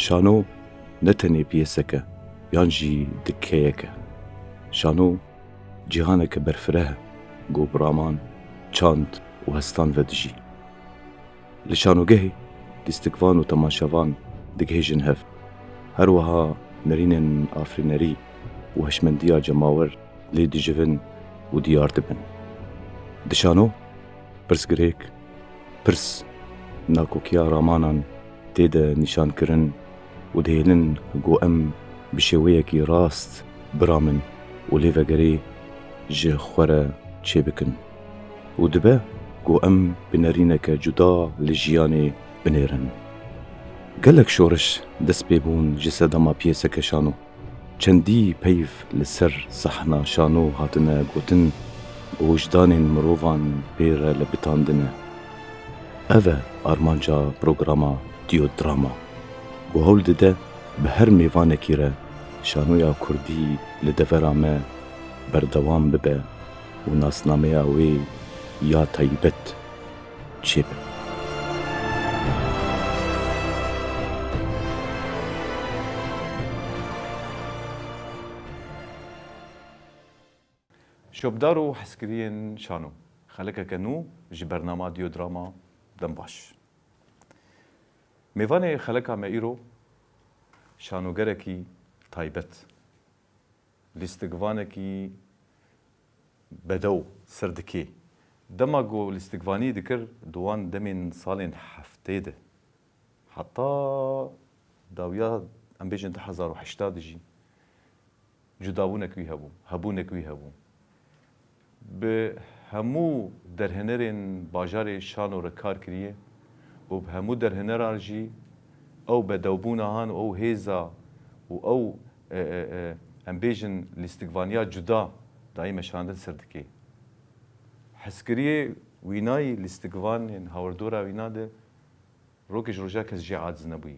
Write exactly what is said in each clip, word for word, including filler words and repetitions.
Şano ne tenê piyesek e yan jî dikkeyek e. Şano cîhaneke berfireh e ku bi raman, çand û hestan ve dijî. Li şanogehê lîstikvan û temaşevan digihêjin hev. Her wiha nerînên afirînerî û hişmendiya cemawer lê dijivin û diyar dibin. Di şano pirsgirêk, pirs, nakokiya ramanan tê de nîşankirin û dihêlin ku em bi şêweyekî rast biramin û lêvegerê ji xwe re çêbikin û dibe ku em bi nerîneke cuda li jiyanê binêrin. Gelek şoriş dest pê bûn ji sedema piyeseke şano. Çendî peyv li ser sahna şano hatine gotin ku wijdanên mirovan pê re lebitandine. Ev e armanca programa Diyodrama, ku hewl dide bi her mêvanekî re şanoya kurdî li devera me berdewam bibe û nasnameya wê ya taybet çêbe. Şopdar û hezkiriyên şano, xelekeke nû ji bernama Diyodrama dem baş. Mêvanê xeleka me îro şanogerekî taybet, lîstikvanekî bedew, sirdikê. Dema ku lîstikvanî dikir, di wan demên salên heftê de, heta dawiya, em bêjin, du hezar û heşta de jî cudabûnek wî hebû, hebûnek wî hebû. Bi hemû derhênerên bajarê şano re kar kiriye û bi hemû derhêneran jî ew bedewbûna han û ew hêza û ew, e, e, e, em bêjin, lîstikvaniya cuda dayî meşandin sirdikê. Hezkiriyê wînayî, lîstikvanên hawirdora wîna de rokê ji roja kes jê aciz nebûyî.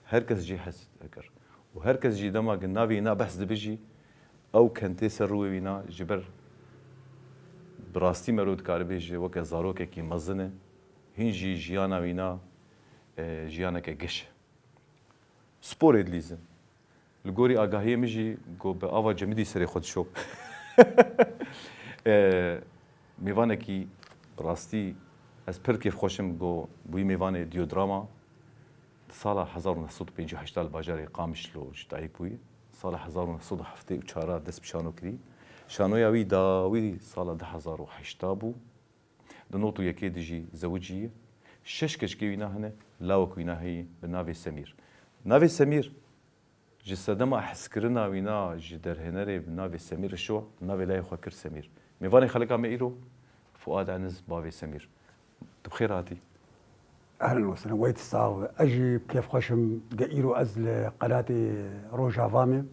Her kes jê hez dikir. Û her kes jî dema ku navê wîna behs dibe jî, ew kentê ser rûyê wîna ji ber bi rastî mero dikare bêje weke zarokekî mezin e, hîn jî jiyana wîna, e, jiyaneke geş e. Sporê dilîzin. Li gorî agahiyê min jî ku bi ava cemidî serê xwe dişop. E, mêvanekî bi rastî ez pir kêfxweş im ku bûyî mêvanê Diyodrama. Di sala hezar û neh sed û pêncî û heşt li bajarê Qamişlo ji dayik bûyî. Sala hezar û neh sed û heftê û çar dest bi şano kirî. Şanoya wî dawî sala du hezar û heşt bû. Di nod û yekê de jî zewicî ye. Şeş keçikê wîna hene, lawek wîna heye bi navê Semîr. Navê Semîr ji sedema hezkirina wîna ji derhênerê bi navê Semîr Işo, navê layê xwe kir Semîr. Mêvanê xeleka me îro, Fuad Eniz, bavê Semîr. Tu bi xêr hatî. Ehlen we sehlen, weyt sax be. Ez jî kêfxweş im, ge îro ez li qenatê Rojava me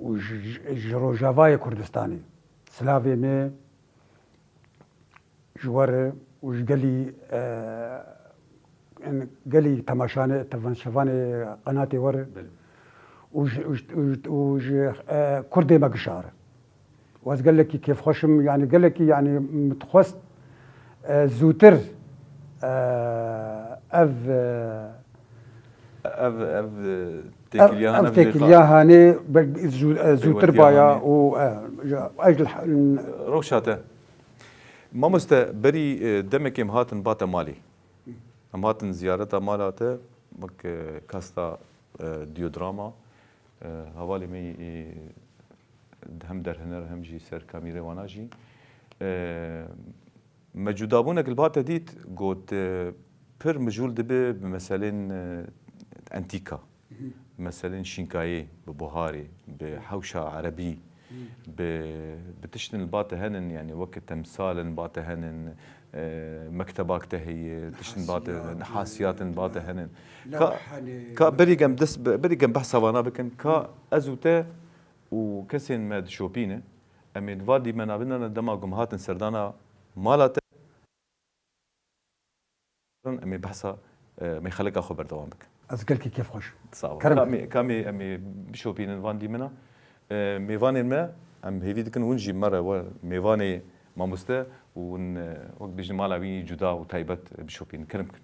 û ji, ji, ji Rojavayê Kurdistanê. Silavê me ji we re û ji gelî, e, gelî temaşanê, temaşevanê qenatê we re. Belê. Û ji, û ji, û ji, û ji, e, Kurdê me gişa re. Û ez gelekî kêfxweş im, yanî gelekî, yanî min dixwest, e, zûtir, e, ev, e, Ev, ev, e, ev, têkiliya han, ev ev têkiliya hanê be-, zû-, e, zûtir pêwendîya baya hanê. Û, e, ji, ez li he-, Rewşa te. Mamoste, berî, e, demekê em hatin bate malê. Em hatin ziyareta mala te, wek, e, kasta, e, Diyodrama, e, hevalê me, e, hem derhêner hem jî ser kamîrê wana jî. E, me cudabûnek li ba te dît, got, e, pir mijûl dibe bi meselên, e, entîka, meselên şînkayê, bi buharê, bi hewşa erebî, bi, bi tiştin li ba te henin, yanî weke temsal in ba te henin, e, mektebak te heye, tiştin ba te, nehasiyat in ba te henin. Ka, ka berî em dest bi, berî em behsa vana bikin, ka ez û te û kesên me dişopîne, em ê di va dîmena binane dema ku em hatin serdana mala te, em ê behsa, e, em ê xeleka xwe berdewam bikin. Ez gelkî kêfxweş. Sağ ol. Kerem. Ka em ê, ka em ê, em ê bişopînin van dîmena. E, mêvanên me, em hêvî dikin hûn jî me re we mêvanê mamoste û hûn, e, wek bêjin mala wî cuda û taybet bişopînin. Kerem bikin.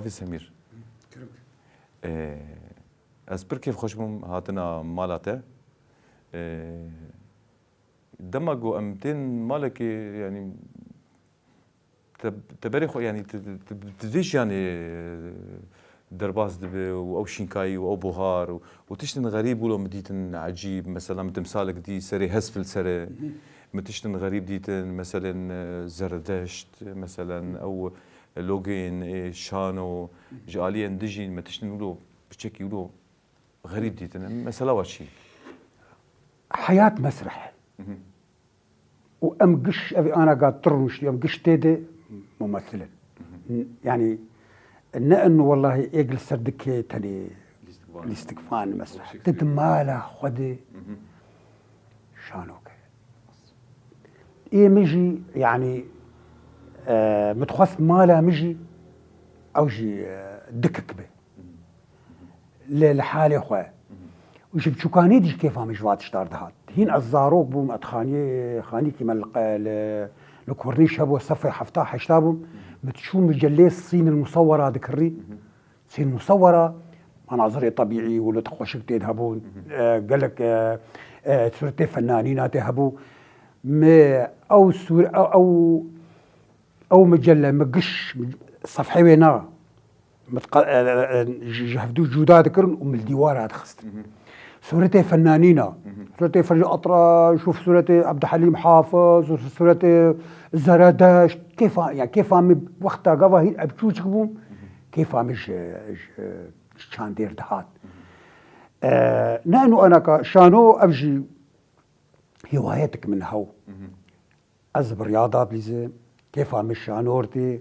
Semîr. Ee, ez pir kêfxweş bûm hatina mala te. Ee, dema ku em tên malekê, yanî te, te berê xwe, yanî te, te, te, te vê jiyanê derbas dibe û ew şînkayî û ew buhar û, û tiştên xerîb wilo min dîtin ecîb. Mesela min timsalek dî serê hesp li ser e. Min tiştên xerîb dîtin, meselên, e, zeredeşt, meselen ew logeyên, e, şano, ji aliyên din jî me tiştên wilo piçekî wilo xerîb dîtin. Mesela wa çi? Heyat mesreh e. Û em giş, ev ana ga tu rûniştî, em giş tê de mumethil in. Yani ne inu wellahî êg li ser dikê tenê lîstikvan mesreh. Ti di mala xwe de şano ke. Ê min jî, yanî, e, min dixwest mala min jî ew jî, e, dikik be. Lê li halê xwe. Û ji biçûkanî dî ji kêfa min ji va tiştar dihat. Hîn ez zarok bûm, ez xaniyê, xanîkî me li qe-, li, li Kornîş hebû, sefê hefta heşta bûm. Min diçû micelê Sîn el Musewwera dikirî. Sîn Musewwera, menazirê tebîî û li xweşik tê de hebûn. E, gelek, e, e, sûretê fennanîna tê hebû. Me ew sûr-, ew, ew, ew micelle, me giş sefhê wê na. Mitqa-, e, e, e, ji, ji hevdû cuda dikirin û min li dîwara dixistin. Sûretê fennanîna, sûretê Ferîd Etraş û sûretê Ebdulhelîm Hafiz û sûretê Zeredeşt, kêfa, ya kêfa min wexta gava hîn ev çûçik bûm, kêfa min ji, ji, ji çandêr dihat. E, ne eno enaka şano ev jî hiwayetik min hew. Ez bi riya dadlîzim, kêfa min şanor tê.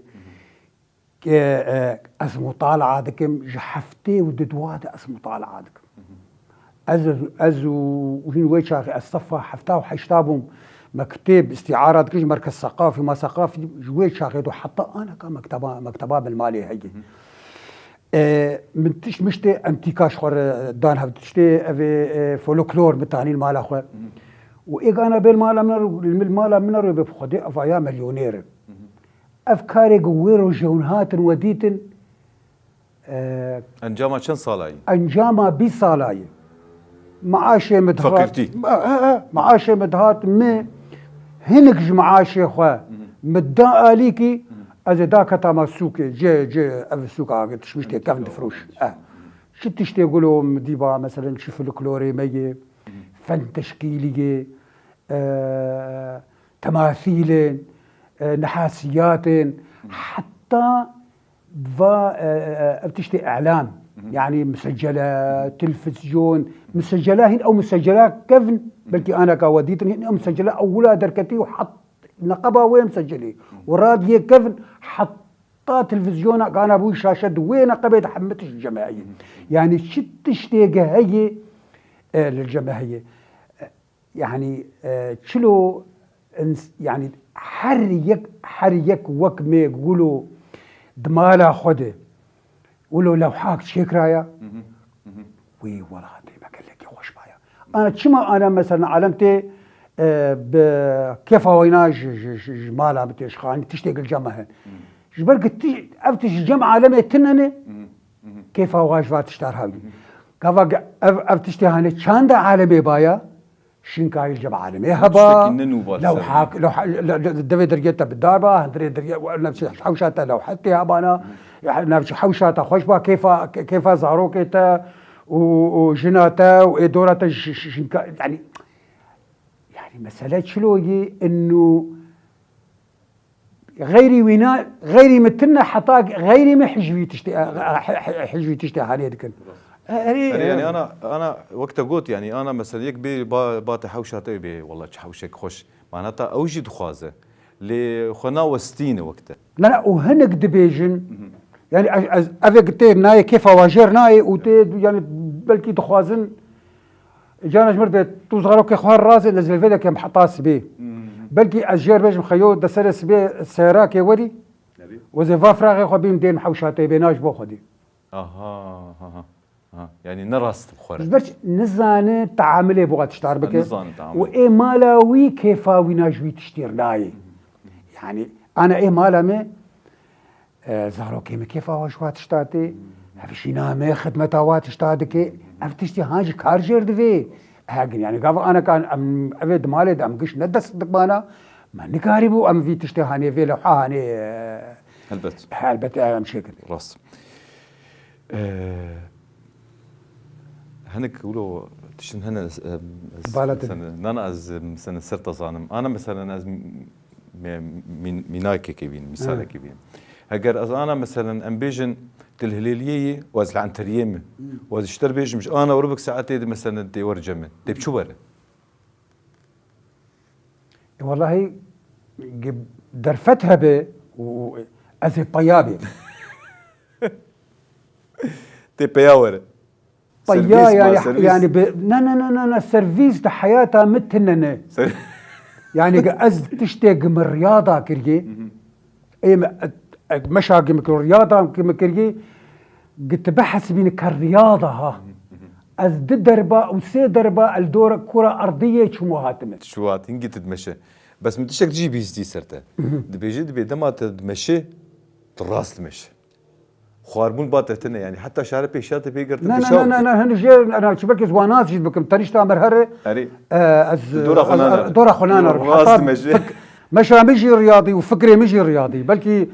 Ke, e, ez mutalaa dikim, ji heftê û di dua de ez mutalaa dikim. Ez, ez û, û hîn wê çaxê ez sefa hefta û heşta bûm, me kitêb îstîara dikim ji Merkez Seqafî, ma Seqafî, ji wê çaxê do heta aneka mekteba, mekteba min malê heye. E, min tişt miştê entîka ji xwe re dan hev tiştê, evê, e, folklor min tanîn mala xwe. Û êgana bê li mala min re, li mala min re bê bi Xwedê eva ya milyonêr in. Ev karê ku wê rojê hûn hatin we dîtin, e, Encama çend sala yî? Encama bîst sala yî. Maaşê min dihat. Feqîrtî. E, e, e, maaşê min dihat, min hinek ji maaşê xwe min da alîkî, ez ê daketama sûkê, cê, cê, ev sûka tişt miştê kevn difroş. E. Çi tiştê gulo min dîba, meselen, çi folklorê me yê, fen teşkîlî yê, e, temasîlên, e, nehasiyatên, heta va, e, e, ev tiştê îlam, yanî musecele, televîzyon, musecela hîn ew musecela kevn, belkî anaka we dîtin, hîn ew musecela ew wila derketî û het neqeba wê musecelê û radiyê kevn, heta televîzyona kana bû şaşe di wê neqebê de hemî tişt cem heye. Yanî çi tiştê ge heye, e, li cem heye. E, Yanî, e, çilo ins-, yanî her yek, her yek wek me gulo di mala xwe de wilo lewhak çêkiraya, wî welatê me gelekî xweş baya. Ana çima ana mesela alem tê, e, bi kêfa weyna ji, ji, ji, ji mala min tê, ji xanî tiştê gil cem me he. Ji ber ku ti-, ev tişt cem alemê tine ne, kêfa wa ji va tiştar hewî. Gava ge-, ev, ev tiştê hane çanda alemê baya, Şinkayî li cem alemê heba. Tiştekî ne nû ba li ser lewhak, lewha-, le-, le-, devê dergê te bi dar ba, hundirê dergê, navçî hewşa te lewhet tê hebana, ya navçî hewşa te xweş ba, kêfa, kê-, kêfa zarokê te û, û jina te û ê dora te ji, ji, şinka-, yanî, yanî mesele çilo yî, inu Xeyrî wîna, xeyrî min tune heta xeyrî min hijwî tiştê, he-, he-, he-, hijwî tiştê hanê dikin. Erê, Erê, yanî e, ana, ana wek te got, yanî ana mesela yek bê ba, ba te hewşa te bê, wela çi hewşek xweş. Mana ta ew jî dixwaze. Lê xwe nawestîne wek te. Ne, ne, û hinek dibêjin, yanî ez, ez, ev yek tê nayê kêfa wa jêr nayê û tê, yanî belkî dixwazin, Cana ji mir de tu zarokê xwe razê, ez li vê de kem heta sibê. Belkî ez jêr bêjim xeyo de serê sibê seyrakê werî. Û ez ê va firaxê xwe bîm dêm hewşa te bê na ji bo xwedî. Aha, aha, aha. Yanî ne rast bi xwe re. Ji ber çi nizane teamilê bo tiştar bike. Nizane teamil. Û ê mala wî kêfa wî na ji wî tiştî nayê. Yanî ana ê mala me E, zarokê min kêfa xwe ji wa tişta tê. Hevşîna me xidmeta wa tişta dike. Ev tiştî han jî kar jêr divê. Hegin, yani, gava anaka em, evê di malê de em giş ne dest dikmana, me nikarîbû em vî tiştê hanê vê lewha hanê, e, Helbet. Helbet, e, em çêkirin. Rast. Ee, hinek wilo tiştin hene, ez, em, ez, Bala te. Mesela, nana ez, em, mesela ser te zanim. Ana mesela ez m-, me-, min-, minakekê bînim, misalekê bînim. Heger ez ana mesela em bêjin tu li Hilêliyê yî û ez li Enteriyê me. Û ez ji te re bêjim, ji ana û rubik saetê de mesela tê wer cem min. Tê bi çi were? E, wellahî, ge-, derfet hebe û, û ez ê peya bêm. Tê peya were. Peya, servîs ma, yani, servîs. Yani bi, ne, ne, ne, ne, ne, servîs di heyata min tine ne. Ser- Yani ge ez tiştê ge min riyada kiriye. Ê me, e, e, meşa ge min kir, riyada ge min kiriye. Ge tu bihesibîne ke riyada ha. Ez di derba û sê derba el dora kura erdiyê çûmo hatime. Çû hat, hingî tu dimeşe. Bes min tiştek jî bîstî ser te. Dibêje, dibê dema te dimeşe, tu rast dimeşe. Xwarbûn ba te tine, yani heta şare pêşiya te pê girtin, Ne, ne, ne, ne, ne, hini jê, ne, çi belkî ez wanaz jî bikim, tenişta mer here, Erê. E, ez, Dora ez, xwe nane. Dora xwe nane. Rast Heta dimeşe. fik-, meşa min jî riyadî û fikrê min jî riyadî. Belkî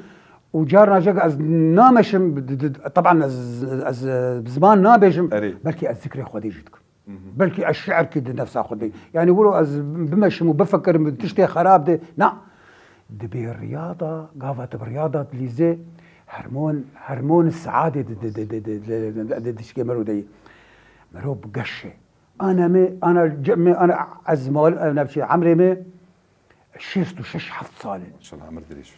û carna jek ez nameşim, d-, d-, d-, teban ez, ez, e, bi ziman nabêjim, Erê. belkî ez zikrê Xwedê jî dikim. Belkî ez şi'rkî di nefsa xwe de. Yani wilo ez bimeşim û bifikirim, tiştê xerab de. Na. Di bê riyada, gava tu bi riyada dilîzê, hermon, hermon saadê di, di, di, di, di, di, di, di tişkê mero de yî. Mero bi geş e. Ana me, ana ce-, me, ana ez mal, ana bi çi, emrê me şêst û şeş heft sal e. Maşallah, emir dirêj.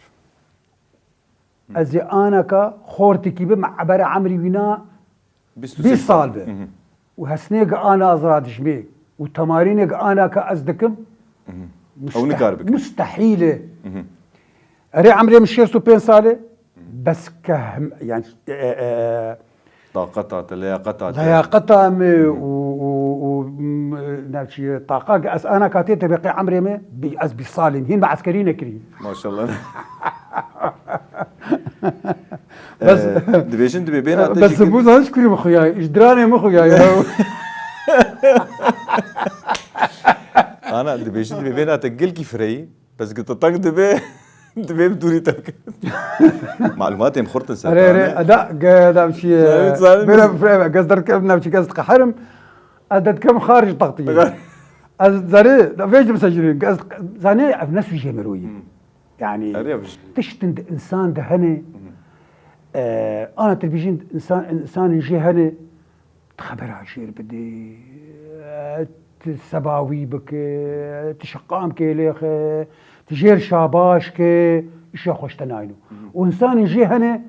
Ez ê anaka xortikî bim, ebere emrî wîna Bîst û bîst sal be. Hı hı. Û hesnêk ana ez radijmê û temarînek anaka ez dikim, Hı hı. Ew nikar bike. Mustehîl e. Hı hı. Erê emrê min şêst û pênc sal e, bes ke hem, yani, e, e, Taqeta te, leyaqeta te. Leyaqeta me û, û, û, m, navçî, taqa, ez ana katê te beqê emrê me, bi, ez bîst salîm. Hîn bi eskerî nekirî. Maşallah. Bes, Ee, dibêjin dibê bêna te bes jî bu zanî kurî mi xuya, ji diranê mi xuya ya. Ana, dibêjin dibê bêna te gelkî fireyî. Bes ki tu teng dibe, dibe bi dûrî te bike. Malumatê em xurt in ser Erê, erê, tane. Eda, ge, da bir şey, Zalim, zalim. Böyle bir şey, gez derkem, ne bir şey, gez kaharım. Ez de dikem xarij taxtî. Tabii. Ez zerê, da vecdim secrin, gez, zane, ev ne sujê meroyî. Hmm. Yani, Erê, yapış. Tiştin de insan de hani, Hmm. e, ana televizyon insan, insanın jê hani, Tu xebera jêr bidê, tu seba wî bike, tu şiqamkê lêxe, tu jêr şabaş ke, îşa xwe ji te nayno. Û insanên jê hene,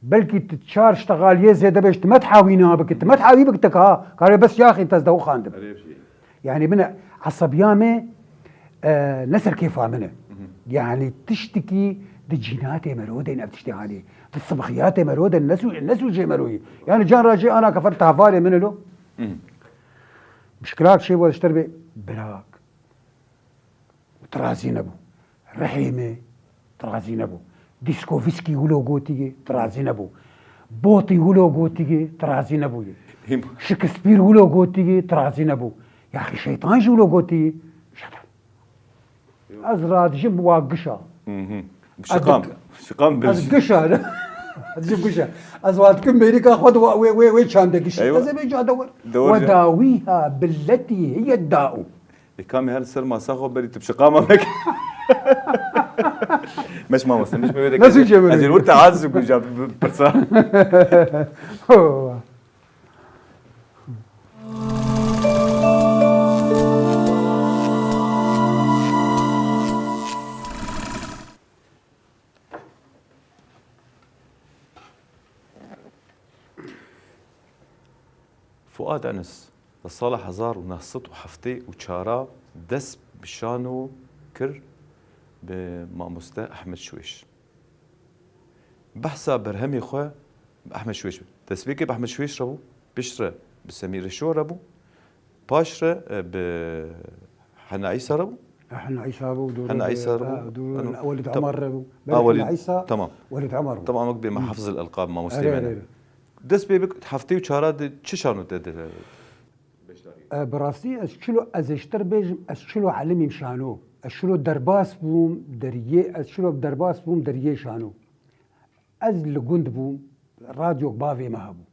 belkî tu çar ştexaliyê zêde bêj, tu metha wî nabike, tu metha wî bike te ka, karê bes yaxî te ez de xandim. Erê, bir şey. Yani min e, esebiya me, e, ne ser kêfa min e. Hı hı. Yani tiştekî di cînatê me ro de ne ev tiştê hanê. Di sibxiyatê me ro de ne sû-, ne sûcê me ro yî. Yani can rajê ana kefer tavarê min e lo. Hı hı. Mişkilak şey bu işte bir bırak. Tu razî nebû. Rihê me tu razî nebû. Diskovîskî wilo gotî tu razî nebû. Botî wilo gotî tu razî nebû. Hîm. Shakespeare wilo gotî tu razî nebû. Yaxî şeytan jî wilo gotî. Şetan. Ez radijim wa gişa. Hı hı. Şiqam. Şiqam Ez gişa. Ez gişa. Ez wa dikim mêrika xwe de wê, wê, wê çande gişî. Eywa. Ez ê bê cade wer. Doğru. Ve dawiha billeti hiye da'u. Lê kamî her li ser masa xwe berî tu bi şiqama veke. Meş mamoste, meş me wê de Nasıl kez-, cevabı? Ez ê wir te aciz bû ja bi pirsa. Oh. Fuad Enes, li sala hezar û neh sed û heftê û çar dest bi şano kir bi mamoste Ehmed Şwêş. Behsa berhemê xwe bi Ehmed Şwêş, destpêkê bi Ehmed Şwêş re bû, piştre bi Semîr Reşo re bû, paşre, e, bi Hena Îsa re bû. Hena Îsa bû, dû Hena Îsa bû. Dû Hena- Welîd tam- Omar bû. Ha, Belê Welîd, Hena Îsa, tamam. Welîd Omar bû. Tamam, wek bê me hafız el-elqab, mamoste Erê, me ne. Erê, erê. Dest pê bik heftê û çara de çi şano te de? E, bi rastî ez çilo, ez êştir bêjim, ez çilo elimîm şano. Ez çilo derbas bûm deriyê, ez çilo derbas bûm deriyê şano. Ez li gund bûm, radyok bavê me hebû.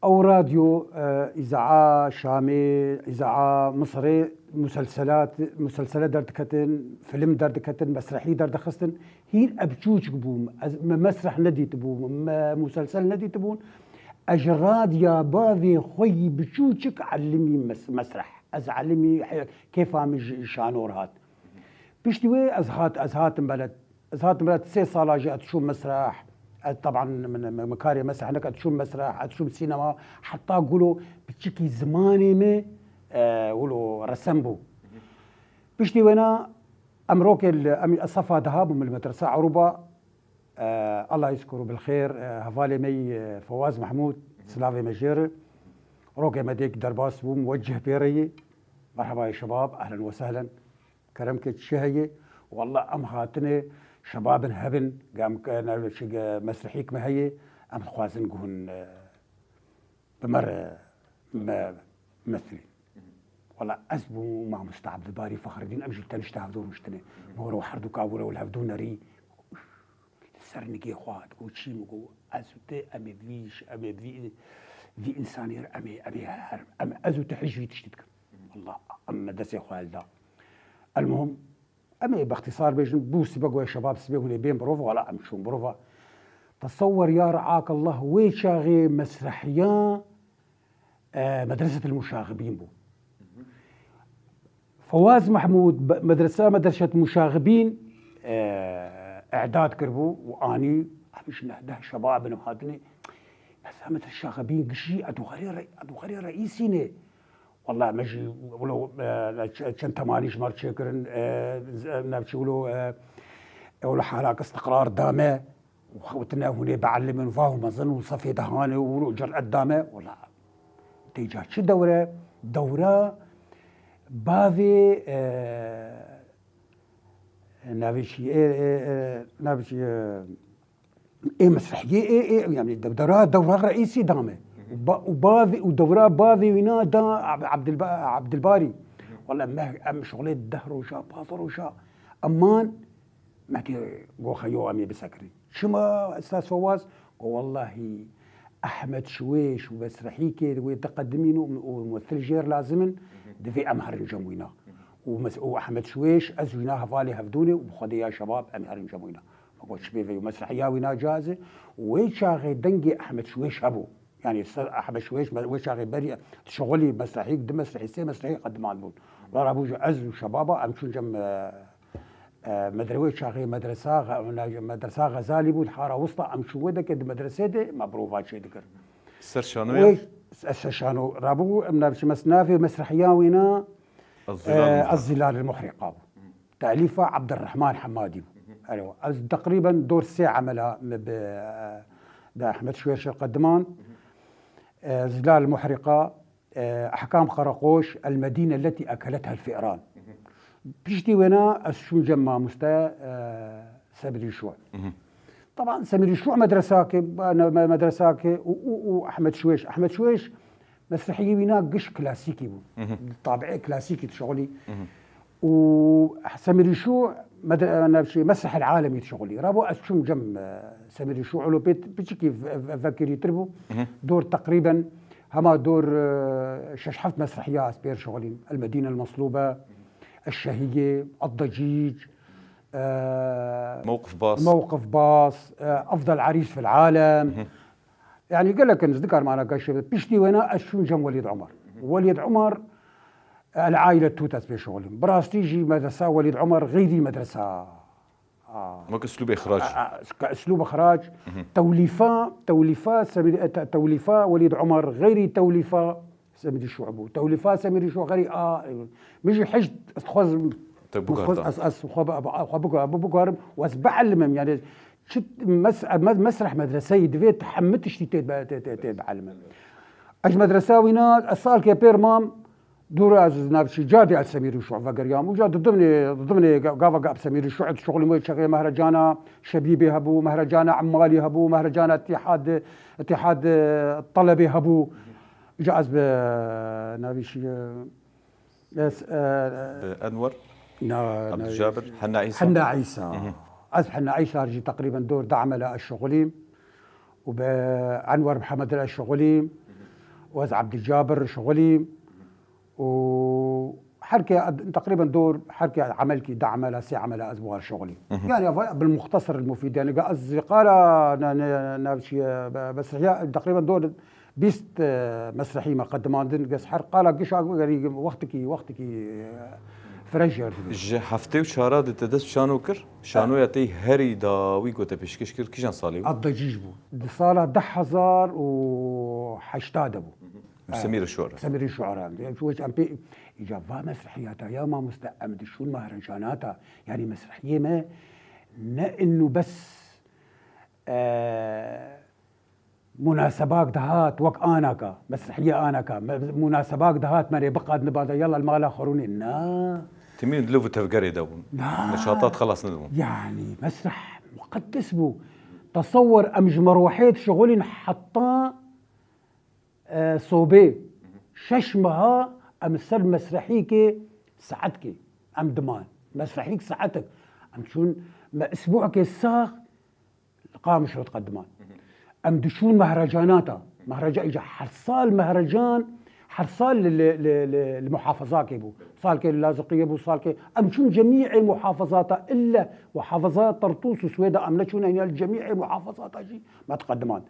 Ew radyo, e, Îzaa Şamê, Îzaa Misirê muselselat, muselsele derdiketin, film derdiketin, mesrehî derdixistin. Hîn ez biçûçik bûm, ez, me mesreh nedîtibû, me muselsel nedîtibûn. Ez ji radya bavê xwe yî biçûçik elimî mes-, mesreh. Ez elimî he-, kêfa min ji şano re hat. Piştî wê ez hat, ez hatim beled. Ez hatim re sê sala jî ez diçûm mesreh. Ez, teban, min, min, min karê mesreh neke, ez diçûm mesreh, ez diçûm sînema. Heta gulo piçikî zimanê me, e, wilo resem bû. Piştî wêna em rokê li, em, ez sefa deha bûm li medresa Ewropa. E, Allah yezkuru bil xêr, e, hevalê me yî, e, Fewaz Mehmûd, silavê me jê re. Rokê me dêk derbas bû, muweccih pê re yî. Merhaba ya şebab, ehlen we sehlen. Kerem ke çi heye? Wallah em hatine şebabin hebin, gam ke ne çi ge mesrihîk me heye, em dixwazin guhun, e, bi me re, me, mesrî. Wallah ez bû mamoste Abdulbarî Fexreddîn, em jî tenişte hevdû rûştine. Moro herdû ka were û li hevdû nerî. Li ser nigê xwe hat, got, çî min got, ez û te, em ê vî, em ê vî, vî însanê re, em ê, em ê her, em, ez û te hîç vî tiştî dikin. Allah, em me destê xwe hilda. Elmuhim, em ê bextîsar bêjin, bû sibe goya şebab sibê hûn ê bên birov, wala em çûn birova. Tesewwer ya re'ak Allah, wê çaxê mesrehiya, e, Medresetil Muşaxibîn bû. Fewaz Mehmûd, be-, medresa, Medreset Muşaxibîn, e, îdad kiribû û anî, em ji neh deh şebabin û hatinê. Medresa, Medreset Muşaxibîn gişî, edûxerê re-, edûxerê reîsî ne. Wallah, me jî wilo, e, ç-, çend temanî ji me re çêkirin, e, z-, e, navçî wilo, e, e, wilo halak istiqrar da me û xewtine hûn ê bielimin, va û mezin û sefê dehanê û wilo ciret da me. Wala, tê ca çi dewre? Dewra bavê, e, navê çi, e, e, e, navê çi, e, Ê mesrehiyê, ê, ê, yanî de-, dewra, dewra reîsî dame. Hı hı. Û ba-, û bavê, û dewra bavê wîna da Ab-, Abdilba-, Abdilbarî. Hı hı. Wala me, em şixulê deh roja, pazdeh roja, eman me tê goxa yo em ê bisekirin. Çima Estaz Fewaz? Go wallahî Ehmed Şiwêş û mesrehîkê wê diqedimîn û, û mumethil jêr lazim in, hı hı, divê em herin cem wîna. Hı hı. Û mes-, û Ehmed Şiwêş, ez wîna hevalê hevdûnê û bi Xwedê ya şebab em herin cem wîna. Me got, çi bê veyî mesrehiya wî nacaz e. Wê çaxê dengê Ehmed Şiwêş hebû. Yanî ser Ehmed Şiwêş me-, wê çaxê berî dişixulî mesrehîk, du mesrehî, sê mesrehî qediman bûn. Wala rabû jî ez û şebaba em çûn cem, e, e, medre-, wê çaxê medresa Xe-, medresa Xezalî bû, di Hara Wista em çûn wê deke di medresê de me birova çêdikir. Ser şanoya? Wê, ez ser şano rabû, em navçî mes-, navê mesrehiya wîna, Ez Zilal e, El Muhriqa. Ez Zilal El Muhriqa bû. Telîfa Abdurrahman Hemadî bû. Hı hı. Erê, ez teqrîben dor sê emela me bi, e, da Ehmed Şuêr Şerqediman. Hı hı. E, Zilal Muhriqa, e, Ehkam Karakoş, El Medîne Letî Ekeletha El Fi'ran. Hı hı. Piştî wêna ez çûm cem mamoste, e, Sebrî Şû. Hı hı. Teban Sebrî Şû medresake, me-, medresake û, û, û Ehmed Şuêş. Ehmed Şuêş Mesrehiyê wîna giş klasîkî bû. Mhm. Tabiê klasîkî dişixulî. Mhm. Û Semirîşû med-, navçî Mesrehil Alemî dişixulî. Rabo ez çûm cem, e, Semirîşû, elo pê piçikî ve-, ve-, vekirîtir bû. Mhm. Dor teqrîben hema dor, e, şeş heft mesrehiya ez pêr şixulîm. El Medîne El Meslûbe, El Şehîye, El Decîc, e, Mewqif Bas. Mewqif Bas, e, Efdal Erîs fil Alem. Mhm. Yani gelek in ez dikarim ana geşe. Piştî wêna ez çûm cem Welîd Umar. Welîd Umar, El Aîle Tût ez pê şixulîm. Bi rastî jî medresa Welîd Umar xeyrî medresa. Wek uslûbê xirac. A, a, ka uslûb xirac, Mhm. tewlîfa, tewlîfa Semîd-, e, te-, tewlîfa Welîd Umar xeyrî tewlîfa Semîdî Şû bû. Tewlîfa Semîdî Şû xeyrî a, min jî hej ez dixwazim, Te biguhar ez, ez xwe bi, bi, xwe biguhar, bi, biguharim û ez biellimim. Yani çi mes-, mes-, mesreh medreseyî divê tu hemû tiştî tê, tê, tê, tê biellimim. Ez medresa wîna, ez salkê pêr mam, Dûr ez navçî cadî ez Semîrî Şû vegeriyam. Uca di dimnê, di dimnê ga-, gava gap Semîrî Şû dişuxulîm wê çaxê mehracana Şebîbê hebû, mehracana Emalî hebû, mehracana Îtîhad, Îtîhad, e, Telebê hebû. Uca ez bi navî şî, e, ez, e, Bi Enwer, na, na, Abdulcabir, Henna Îsa. Henna Îsa. Hı hı. Ez Henna Îsa jî teqrîben dor da emela ez şuxulîm. û bi Enwer Mihemed re şixulî û ez Ebdîcabir şixulî û her ke teqrîben dor her ke emelkî da emela sê emela ez war şixulî. Hı hı. Yani va-, bil muxtasar el mufîd, yani ga ez qala ne, ne, navçiye be-, mesrihiya teqrîben dor bîst, e, mesrihî me qedimandin, ges her qala gişa yani wextikî, wextikî, e, frejer dibe. Ji heftê û çara de te dest şano kir? Şanoya te herî dawî ku te pêşkêş kir, kîjan salê bû? Adda cîj bû. Di sala du hezar û heşta de bû. Hı hı. Semîr Şuara. Semîr Şuara. Yani şu wek em pê, îca va mesrihiyata ya mamoste em dişûn mahrecanata. Yani mesrihiyê me ne innu bes, e, Munasebak dihat wek anaka, mesrihiyê anaka, me-, munasebak dihat me rê biqad nibada, yala li mala xwe rûnê. Na. Timîn li vû tevgerê de bûn. Na. Neşatat xelas nedibûn. Yani, mesreh muqeddes bû. Tesewwer em ji merwehê dişixulîn heta, e, sobê. Şeş meha em li ser mesrehîkê saetkê em diman. Mesrehîk saetek. Em çûn me isbûekê sax Li Qamişlo diqediman. Em diçûn mehrecanata. Mehreca îca her sal mehrecan, her sal li, li, li, li, li muhafezakê bû. Salkê li Laziqiyê bû, salkê. Em çûn cemîê muhafezata ille muhafeza Tertûs û Swêda em neçûn, heniya li cemîê muhafezata jî me diqediman.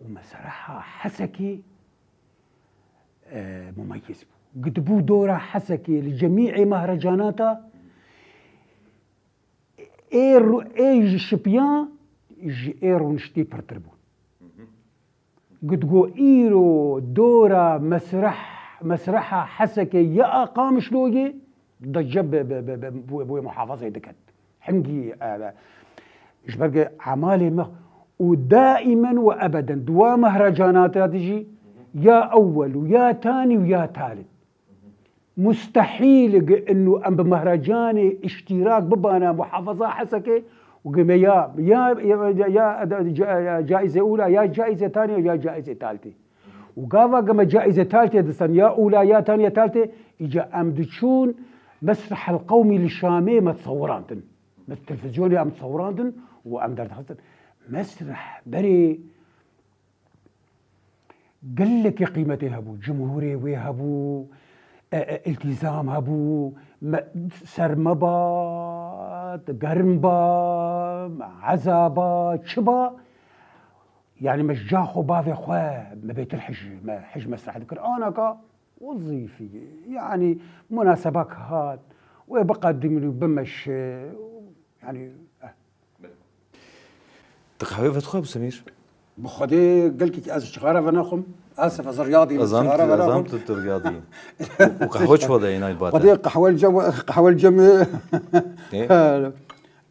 Û mesreha Hesekî, e, mumeyiz bû. Gidibû dora Hesekê li cemîê mehrecanata, Ê ro-, ê ji şipiya ji ê rûniştî pirtir bû. Gidgo îro dora mesreh, mesreha Hesekê ya a Qamişloyê dice bi, bi, bi, bi, bi, bi muhafazeyê diket. Hingî, e, ji ber ke emalê me û daimen û ebeden di wa mehrecanata de jî ya ewwel û ya tanî û ya talî. Mustehîl e ge inu em bi mehrecanê îştîrak bibana muhafaza Hesekê û ge me ya, ya, ya, ya, ya, ca-, ya caîze ûla, ya caîze tanî, ya caîze taltê. Û gava ge me caîze taltê distan, ya ûla, ya tanî, ya taltê, îca em diçûn mesrehel qewmî li Şamê me disewirandin. Me televîzyonê em disewirandin û em derdixistin. Mesreh berê Gelekî qîmetê hebû, cumhûrê wê hebû, e, e, îltîzam hebû, me, serme ba, germ ba, eza ba, çi ba, yanî me ji ca xwe bavê xwe me bêtir hij, me hij mesreh dikir. Anaka wezîfî, yanî munasebak hat, wê biqedimîn û bimeşe, yanî, eh. Tu qehwê vedixwe, Semîr? Bi Xwedê gelkî ez çixara venaxwim. Asif, ez riyadî, ez çixara venaxwim. Ez zam tu, tu riyadî. Û qehwe çi wada yê nayê bate? Xwedê qehwe li cem, qehwe li cem. Ê?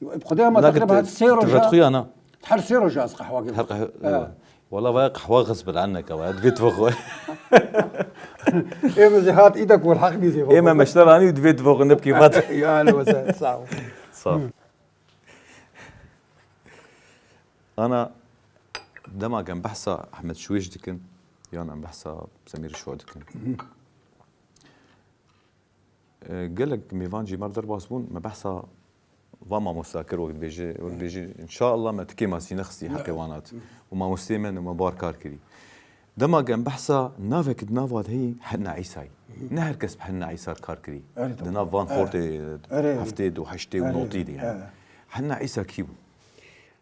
Bi Xwedê ama teqrîben her sê roja. Her sê roja ez qehwe. Her qehwe. Wala vaya qehwe xisbil anneke vaya. Divê tu vexwe. Ê min zî hat îdek wal heq bî zî. Ê me meşte ranî û divê tu vexwe, ne bi kêfa te. Ya, ne wese, sağ ol. Sağ ol. Ana, dema em behsa Ehmed Şûêş dikin, yan em behsa Semîr Şû dikin. E, gelek mêvan jî me derbas bûn, me behsa va mamosta kir, wek dibêje, wek dibêje, inşallah me tikê masî nexistî heqê wan hat. Û mamostê me, me bar kar kirî. Dema em behsa navek di nava de heyî Henna Îsayî. Ne her kes bi Henna Îsa kar kirî. Di nav van xortê heftê û heştê û notî de yani. Henna Îsa kî bû?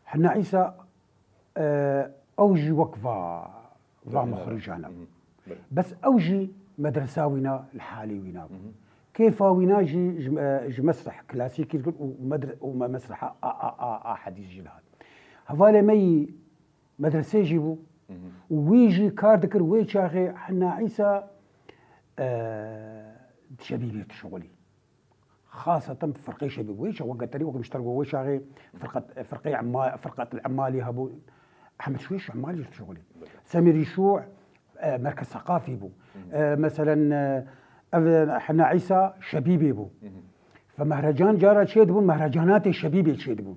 Henna Îsa, e, ew jî wek va, va mixrîjan e. Bes ew jî medresa wîna li halê wîna bû. Kêfa wîna jî ji, e, ji mesreh klasîkî dikin û medre-, û me-, mesreha a, a, a, a hedîs jî dihat. Hevalê me yî medresê jî bû û wî jî kar dikir wê çaxê Henna Îsa, e, şebîbê dişixulî. Xaseten firqê şebîb wê çax wek geterî wek mişter go wê çaxê firqet, firqê Emma-, firqet Emalî hebû. Ehmed Şû Emalî jî dişixulî. Semîrî Şû, e, merkez seqafî bû. E, meselen, e, Ev Hena Îsa Şebîbê bû. Fe mehrecan cara çêdibûn, mehrecanatê Şebîbê çêdibûn.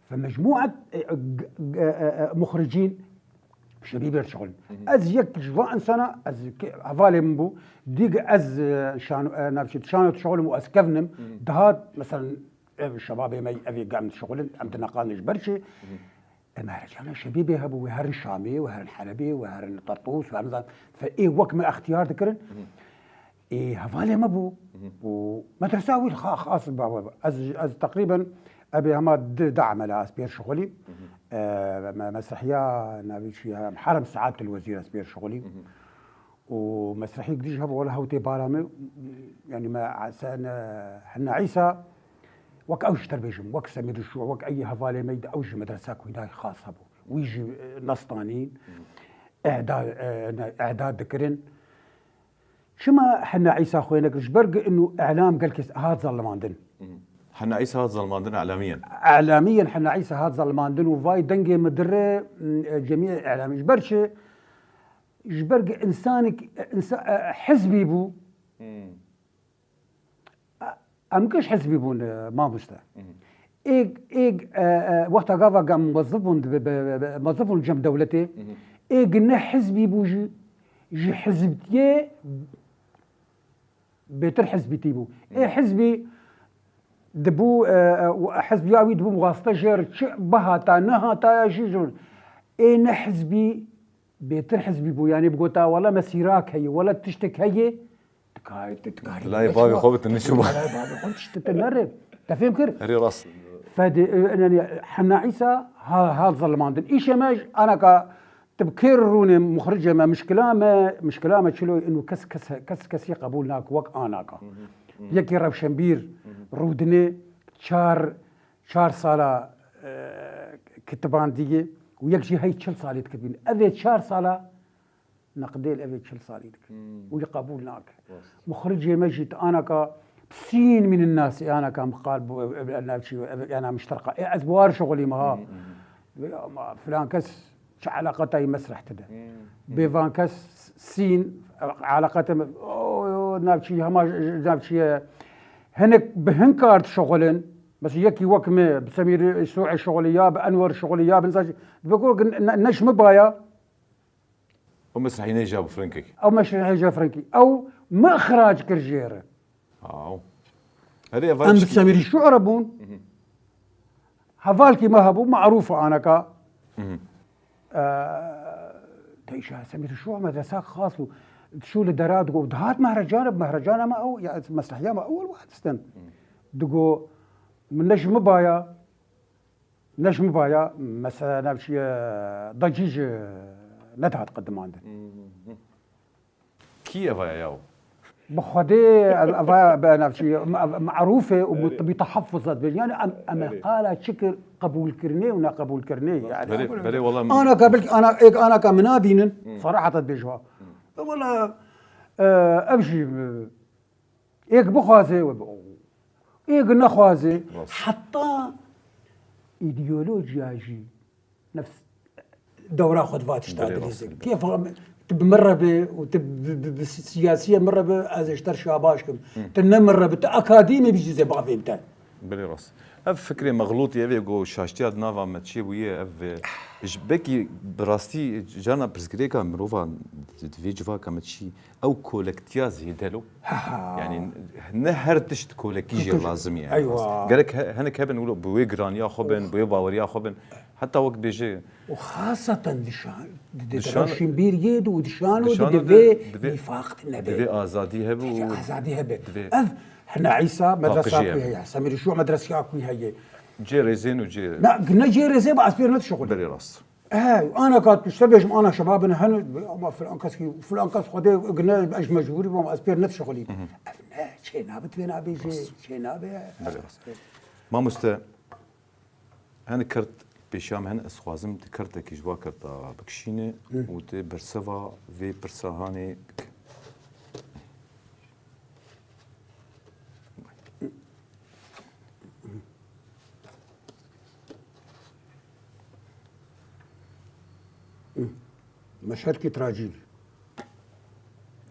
Fe mecmûet, e, g-, g-, e, e, muxricîn Şebîbê dişixulin. Ez yek ji van insana, ez ke-, hevalê min bû, dî ez, e, şano, e, navçî, şano dişixulim û ez kevnim, dihat, mesela, ev şebabê me, ev ê em dişixulin, em dineqandin ji ber çi? E, mehrejana Şebîbê hebû, wê herin Şamê, wê herin Helebê, wê herin Tertûs, wê herin zan-, fe ê wek me extiyar dikirin. Ê hevalê me bû. Û medresa wî xa-, xas ba-, ba-, ez, ez teqrîben ebê hema di, di emela ez pêr şixulî. E, me-, mesrehiya navî çi ya, Herem Saadetül Wezîr ez pêr şixulî. Û mesrehîk dî jî hebû, wela hewtê bara me, yanî me se-, ne, Hena Îsa, wek ew ji te bêjim, wek Semîr Şû, wek eyî hevalê me de ew ji medresa Kwînayê xas hebû. Wî jî, e, nestanîn, ehda, e, ne, ehda dikirin. Çima Hena Îsa xwe nekir? Ji ber ku inu îlam gelkê hat zelimandin. Hena Îsa hat zelimandin îlamiyen. Îlamiyen Hena Îsa hat zelimandin û vay dengê min dire, e, cemiyê îlamî. Ji ber çi? Ji ber ku insanek, insa-, e, hizbî bû. Em giş hizbî bûn, e, mamoste. Êg, êg, e, e, wexta gava gam mezif bûn, be, be, be, be, mezif bûn cem dewletê. Êg ne hizbî bû jî, ji hizbiyê bêtir hizbîtî bû. Ê hizbî dibû, e, e, hizbiya wî dibû wasta jêr çi bihata, nehata ya jî jûr. Ê ne hizbî bêtir hizbî bû. Yanî bigota, wela mesîrak heye, wela tiştek heye. Dikarî, tu dikarî. Layê bavê xwe bitin, nişû ba. Layê bavê xwe tişt te nere. Te fêm kir? Herî rast. Fedê, e, yani, Hena Îsa ha, ha zelimandin. Îşe me ji anaka tu bi kêr rûnê muxricê me, mişkila me, mişkila me çilo inu kes, kes, kes, kesî qebûl nak wek anaka. Yekî rewşenbîr rûdinê çar, çar sala, e, kitiban dîgê û yek jî hey çil salî dikitbîn. Ev ê çar sala Neqdê li evê çil salî dike. Wî qebûl nake. Muxricê me jî ti anaka sîn mînin nasî, anaka mixal bû, ev, ev, ev, navçî, ev, yana mişterqa. E, ez bi war şixulî me ha. Ama filan kes çi eleqetayî mesreh tide. Bê van kes sîn eleqete me, o, o, navçî, hema j-, j-, navçî ye. Hinek bi hin kar dişixulin. Mesela yekî wek me, bi Semîr Şûê şixulî ya, bi Enwer şixulî ya, bi nizam, dibe ku ne, ne ji min baya. Ew mesrehî nêja bi frankekî. Ew mesrehî nêja frankî. Ew me ixrac kir jê re. Aw. Herê ev Em bi çi Semîrî Şû re bûn. Hevalkî me hebû, Marûf anaka. Eee, te îşa Semîrî Şû medresa xas bû. Şû li dera digot, dihat mehrecan, mehrecana me ew, ya mesrehiya me ew li wadistin. Digot, min ne ji min baya, Ne ji min baya, mesela, navçiye, dacî ji nedihat qedimandin. Kî evaya yaw? Bi Xwedê ev, evaya be navçiye, me-, ev, marûf e û mut-, bi tehaffuzat be. Yani em, em qala çi kir, qebûlkirinê û neqebûlkirinê. Yani, Belê, belê, wala em anaka belkî ana, êk anaka min nabînin, serahata dibêjim ha. Wala, e, ev jî, e, Êk bixwaze we bi, êk nexwaze, Rast. Heta îdeolojiya jî nefs dewra xwe diva tişta Belê, dilîzin. Rast. Kêfa tu bi min re be û tu bi, bi, bi siyasiye min re be, ez ê ji te re şabaş kim. Tu ne min re be, tu akademî bijî zê bavê te. Belê rast. Ev fikrê mexlûtî, ev ê ku şaştiya di nava me çêbûye, ev, e, ji, belkî bi rastî carna pirsgirêka mirova di, di vê civaka me çi, ew kolektiya zêde lo. Ha, ha. Yani ne her tişt kolekî jê Kolekî. Lazim e, yani. Eywa. Gerek he-, hinek hebin wilo bi wê giraniya xwe bin, bi wê baweriya xwe bin. Heta wek bêje Û xaseten di şan, di, di, di Dişan rewşenbîriyê de û di şano de Dişano de divê divê nîfaq nebe. Divê azadî hebe û Divê azadî hebe. Divê Ev Hena Îsa medresa Paqijî ku hebe. Heye, Semîrî Şû medresa ku heye. Cê rêzên û cê Na, ne cê rêzê ba ez pêr ne dişixulî. Belê rast. He, ana ka tu işte bêjim ana şebabin hene, ama filan kes ki, filan kes Xwedê gine ez mecbûrî bûm, ez pêr ne dişixulî. Ev ne, çê nabe, tu vê nabêjê, çê nabe. Belê rast. Mamoste, Hinek kert pêşiya me hene, ez xwazim di kertekî ji va kerta bikişîne û tu bersiva vê pirsa hanê bike. Meşhedkî trajîdî.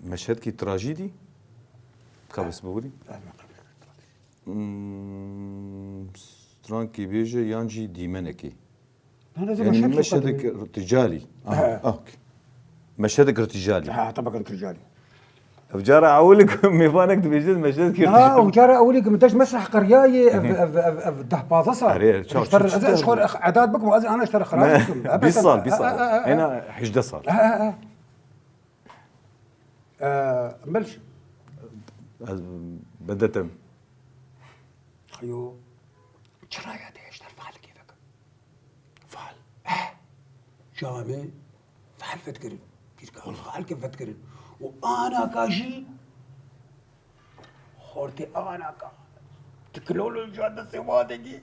Meşhedkî trajîdî? Kabis bibûrî? Hmm, strankî bêje yan jî dîmenekî? Na, na, ez ê Yani meşedek meşedek qedimî. Ticalî. Aha, He. ah, okey. Meşedek ticalî. Ha, tabaka ticalî. Ev cara ewilî ku mêvanek dibêje meşedek Ha, ticalî. ew cara ewilî ku min deşt mesreh qiriyayê, ev, ev, ev, ev deh pazdeh sal. Erê, çaw, Ji te re, çaw, ez, ez çaw. xwe re edat bikim, ez ana ji te re xirab Ne, bikim. Ebet, bîst sal, ebet, bîst sal. e, e, e, e. Ena hejdeh sal. E, e, e, e. E, Milş. Ez bendetim. Xeyo. Çira ya te ji te re falikê vekim? Fal. Eh. Camê fal fetkirin. Pîrka fal ke fetkirin. Û anaka jî xortê anaka. Teknolojiya destê wadekî.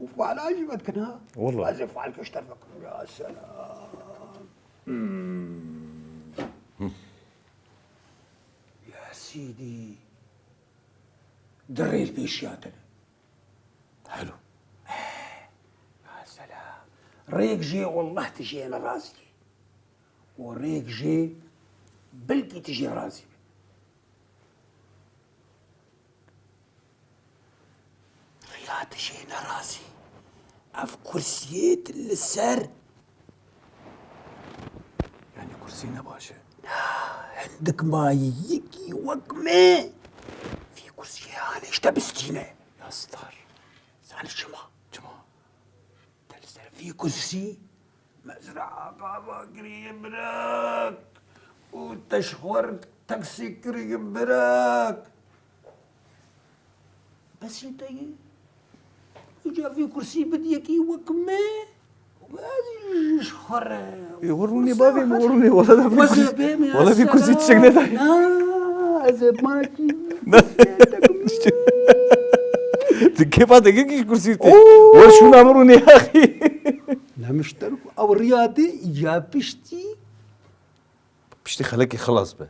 Û fala jî fetkin ha. Wallah. Ez ê fal ke ji te re vekim. Ya selam. Hmm. Ya sîdî. Di rê li pêşiya te ne. Helo. Eh, ya selam. Rêk jê wallah tu jê ne razî. Û rêk jê belkî tu jê razî be. Riya tu jê ne razî. Ev kursiyê tu li ser. Yani kursî ne baş e. Hindik mayî yekî wek me. Vî kursiyê hanê ji te bistîne. Ya star. Zanî çima? Çima? Te li ser vî kursî mezra gava kiriye birek û te ji xwe re teksî kiriye birek. Besî te ye. Îca vî kursî bid yekî wek me. Ez ji xwe re. Ê, wir rûnê bavê min, wir rûnê, wala da vî Weze kursî, bê min wala vî kursî esera. Çiçek nedayê. Na, ez ê makî. Na. Di kêfa te kekî ji kursî tê. Oo. Wer şûna min rûnê axî. Nemişter ku ew riya de ya piştî. Piştî xelekê xilas be.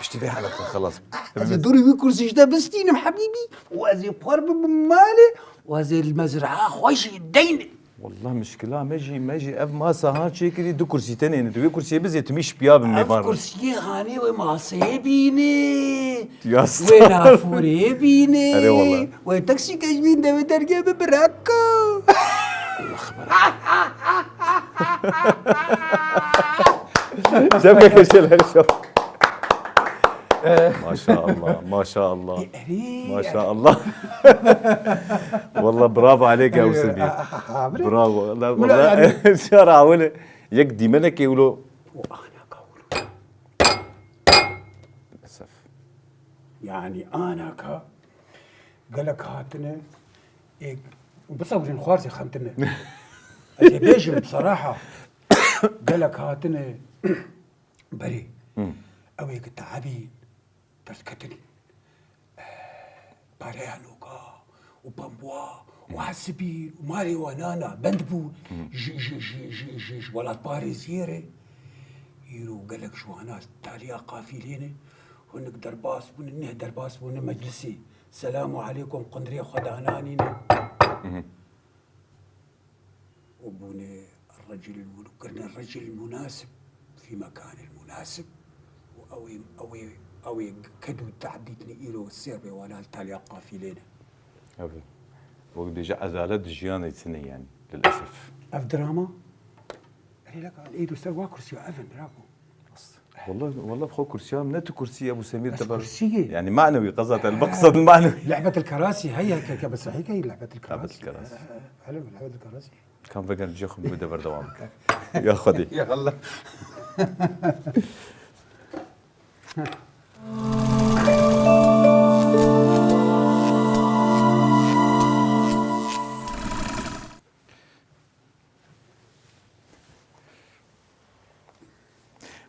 Piştî vê heleqê xilas be. Ez ê dorî wî kursî ji te bistînim hebîbî. Û ez ê xwe re bibim malê. Û ez ê li mezra xwe jî deynim. Wallah mişkila me jî, me jî ev masa han çêkirî du kursî tenê ne. Tu wê kursiyê bizê tu mîş piya bin Ev mêvan re. Kursiyê hanê wê maseyê bînê. Ya Wê star. Nafûrê bînê. Erê wallah. Wê teksî kej bîn de wê dergê bi bireka. Allah xeber. Şevke keşeler şev. Maşallah, maşallah. Erê. Maşallah. Wallah bravo aleyke Husn Bey. Bravo. Wallah, Wala wallah. Yani. Şara awele. Yek dîmenekê wilo. O ana kawulu. Esef. Yani anaka gelek hatine, ê, bisewirin xwarzê xentine. Ez ê bêjim, bi seraha, gelek hatine berê. Hmm. Ew ê ki teebîn, derketin, eh, pareya noka û pembuwa û hesibîn û malê wan nana bend bû ji, ji, ji, ji, ji, ji welatparêziyê re. Îro gelek ji wana taliya qafîlê ne. Hinek derbas bûne, neh derbas bûne meclisê. Selamu aleykum, qundirê xwe dananîne. Mhm. û bûne recil, kirine recil munasib fî mekanil munasib û ew ê, ew ê, ew ê ked û tehdîtine îro sêr bê wana li taliya qafîlê ne. Evet. Wek dibêje edalet di jiyanê tune yani, lilesef. Ev drama, erê leka, ê doster wa kursiya ev in, bravo. Wallah, wallah xwe kursiya min ne tu kursî Ebu Semîr Ez te ber. Kursî ye. Yani manewî qeza te li qisat manewî. Lehbetil kerasî, heye ke, ke bi sehî ke lehbetil kerasî. Lehbetil kerasî. Hele lehbetil kerasî. Kam veger cê xwe bide berdewam bike. Ya Xwedê. Ya Allah.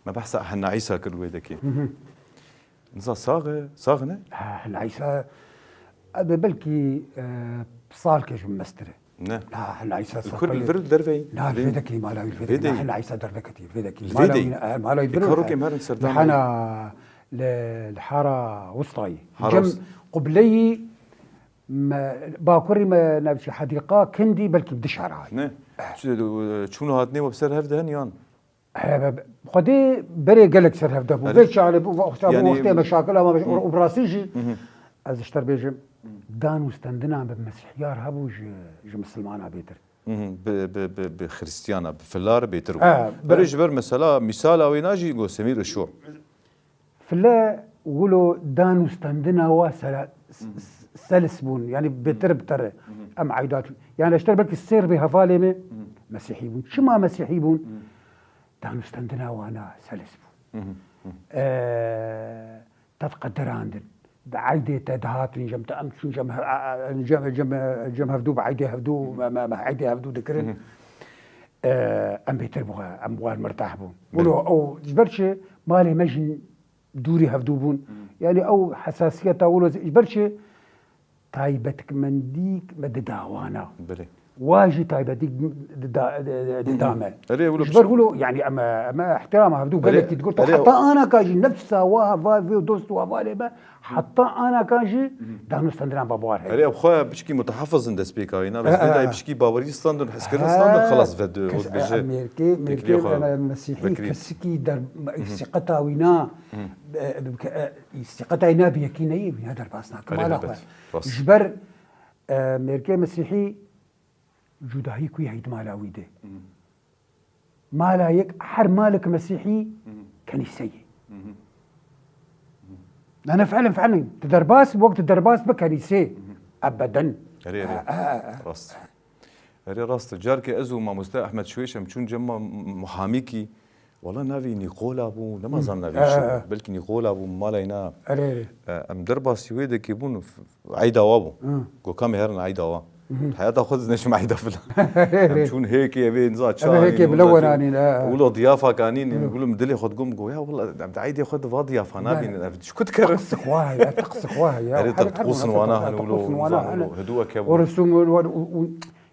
Me behsa Hena Îsa kir li wê dekê. Hı hı. Niza sax e, sax ne? Ha, Hena Îsa, ebe belkî, e, salkê ji min mestir e. Ne? Ha, Hena Îsa Li sax kur e. Li vir derveyî? Na, li vê dekê mala wî, li vê dekê. Li vê dekê. Na, Hena Îsa derve ketî, li vê dekê. Li vê dekê? Mala wî, e, mala wî. Ê, karokê me herin serdana. Li hena, li, li hara wistayî. Hara wist. Cem qibleyî Me, bakurî me navçî hedîqa Kindî belkî bi dişar hay. Ne? Çi, çûn û hatinê we bi ser hev dihen yan? He, be-, be-, Xwedê berê gelek ser hevde bû. Erê. Vê çarê bû, wexta bû, yanî wextê meşakil ama, û, û bi rastî jî, ez ji te bêjim, dan û stendinan bi mesîhiya re hebû ji, ji misilmana bêtir. Hı hı. Bi, bi, bi, bi xirîstiyana, bi fila re bêtir bû. He, bi- Erê ji ber mesela mîsala wêna jî go Semîr Işo. File wilo dan û stendina wa sera-, s-, s-, selis bûn. Yanî bêtir bi te re. Em eydat, yanî ji te re belkî sêr bê hevalê me, mesîhî bûn. Çima mesîhî bûn? Dan û stendina wana selis bû. Ee, te diqedirandin. Di eydê te dihatin cem te, em çûn cem he-, cem, cem, cem hevdû, bi eydê hevdû, me, me, me eydê hevdû dikirin. Ee, em bêtir bû, em wan mirtah bûn. Wilo ew ji ber çi malê me jî dûrî hevdû bûn. Yanî ew hesasiyeta wilo ji ber çi taybetmendîk me dida wana. Belê. Wa jî taybetîk dida, dida me. Erê, wilo Ji ber wilo, yanî em, em ihtirama hevdû Erê, gelekî digot. Erê, Heta anaka jî nefsa wa heval vê dost û hevalê me, heta anaka jî danûstendiran babar heye. Erê, ew xwe piçkî mutehafizin destpêka wîna. Bes vê dayê piçkî bawerî standin, heskerî standin, xelas ve Kes-, dibêje. Mêrkê, têkilî mêrkê, xwe e, mesîhî vekirî. Kesikî der, îstîqeta wîna, e, e, îstîqetayê nabî yekî neyê, wîna derbas nake. Erê, mala xwe. Rast. Ji ber, e, mêrkê mesîhî cudahî ku heyt mala wî de. Mala yek, her malek mesîhî kenîse ye. Ne, ne, fiilen, fiilen. Tu derbas, wek tu derbas bi kenîsê. Ebeden. Erê, erê. E, e, e. Rast. Erê rast. Carkê ez û mamoste Ehmed Şuwêş em çûn cema Muhamîkî. Wala navê Nîkola bû, nema zan navê Hı. çi bû. Hı, hı. Belkî Nîkola bû, mala yîna. Erê, erê. E, em derbasî wê dekê bûn, f-, eyda wa bû. Hı. Got, "Ka em ê herin eyda wa." Hı hı. Heyata xwe dizineşim eyda filan. Erê, erê. Em çûn hêkê evê niza çi anîn, hêkê bile wenanîn, ha, ha. Wilo diyafak anîn, Hı. wilo min dilê xwe digot, got, "Ya wila, em di eydê xwe di va diyafa nabînin, ev ji ku dikerin?" Teqsik wa heye, teqsik wa heye. Erê, Her, her teqûsin wana hene, wilo, wilo, wilo, hidû eke bû. O resûm, wilo, wilo,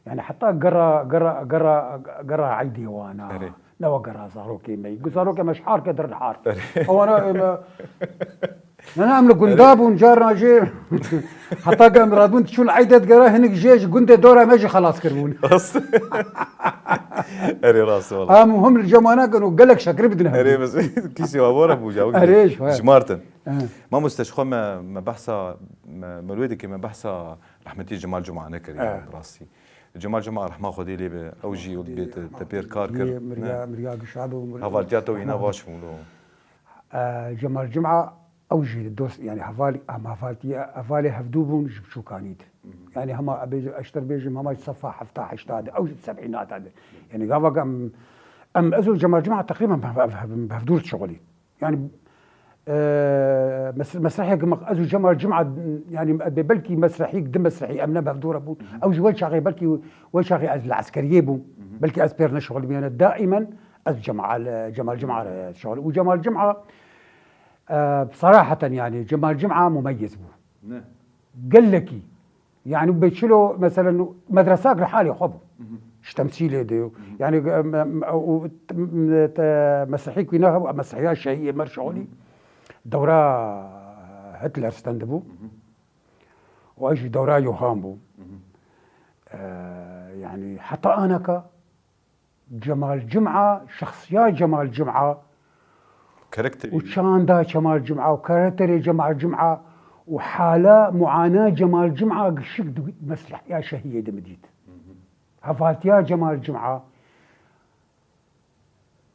Yani heta gera, gera, gera, gera eydê wana. Erê. Ne wek gera zarokê me. Zarokê me ji harke dirin hark. Erê. Ewana, em, ne, ne, em li gunda Erê. bûn, carna jê. Heta ke em radibûn, çûn eyde digera, hinek jê ji gundê dora me jî xelas kiribûn. Rast. Erê, rast wala. Em him li cemana kin û gelek şekir bidin hem. Erê, bes kîsê wa bora bû, cawik Erê, ji we. Ji Martin. He. Mamoste, ji xwe me, me behsa, me, me wê dikê me behsa rehmetî Cemal Cuma nekiriye, He. bi rastî. Cemal Cuma rehma Xwedê lê be, ew jî wek bê te, te pêr kar kir. Miriya, Ne. miriya gişa bû, mir-, Hevaltiya te û îna rehma baş bû lo. E, Cemal Cuma, ew jî dost, yani heval, em hevaltiye, hevalê hevdû bûn ji biçûkanî de. Hı hı. Yani hema, ebê, eşter bêjim, hema ji sefa hefta heşta de, ew jî seb'înata de. Yani gava em, em ez û Cemal Cuma teqrîben hev-, hev-, hev-, hevdû dişixulîn. Yani, e, mes-, mesrehek me-, ez û Cemal Cuma, yani, be-, belkî mesrehîk, di mesrehî em ne bevdor bûn. Hı hı. Ew ji wê çaxê, belkî wê çaxê ez li eskeriyê bûm. Hı hı. Belkî ez pêr neşixulibûyane. Daimen ez Cemal, Cemal Cuma re şixul. Û Cemal Cuma, e, seraheten yani, Cemal Cuma mumeyyiz bû. Ne. Gelekî. Yani bê çilo, meselen, medresak li halê xwe bû. Hı hı. Ji temsîlê de. Hı hı. Yani, em, em, û, em, te, mesihî ku ne hebû, mesihiya şehî Emer Şolî. Hı hı. Dewra Hitler stendibû. Hı hı. Û ew jî dewra Yohan bû. Hı hı. Eee, yani heta anaka Cemal Cuma, şexsiya Cemal Cuma Karakterî. û çanda Cemal Cuma û karakterê Cemal Cuma û hala muana Cemal Cuma gişik di meslehiya şehiyê de min dît. Hı hı. Hevaltiya Cemal Cuma,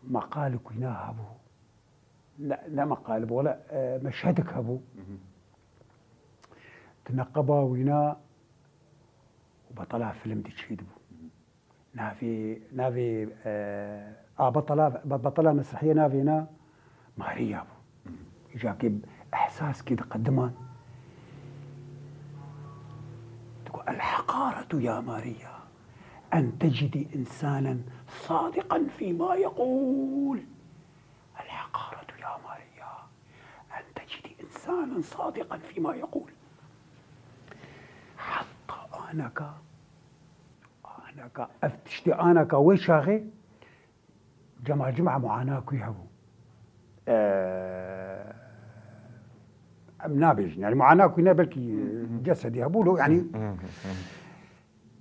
meqalik wîna hebû. Ne, ne meqal bû, wele, e, meşhedek hebû. Hı hı. Di neqeba wîna û betala film diçî dibû. Hı hı. Navê, navê, e, a betala, be-, betala mesrehiyê navê na Mariya bû. Îca kê ehsas kê diqediman. Digo, "El-heqaretu ya Mariya, en tecidi insanen sadiqen fîma yeqûl." El-heqaretu ya Mariya, en tecidi insanen sadiqen fîma yeqûl. Heta anaka Anaka, ev tiştê anaka wê çaxê Cemal Cuma muana ku hebû. Eee, em nabêjin. Yani muana ku ne belkî cesedî hebû lo, yani Hı hı hı.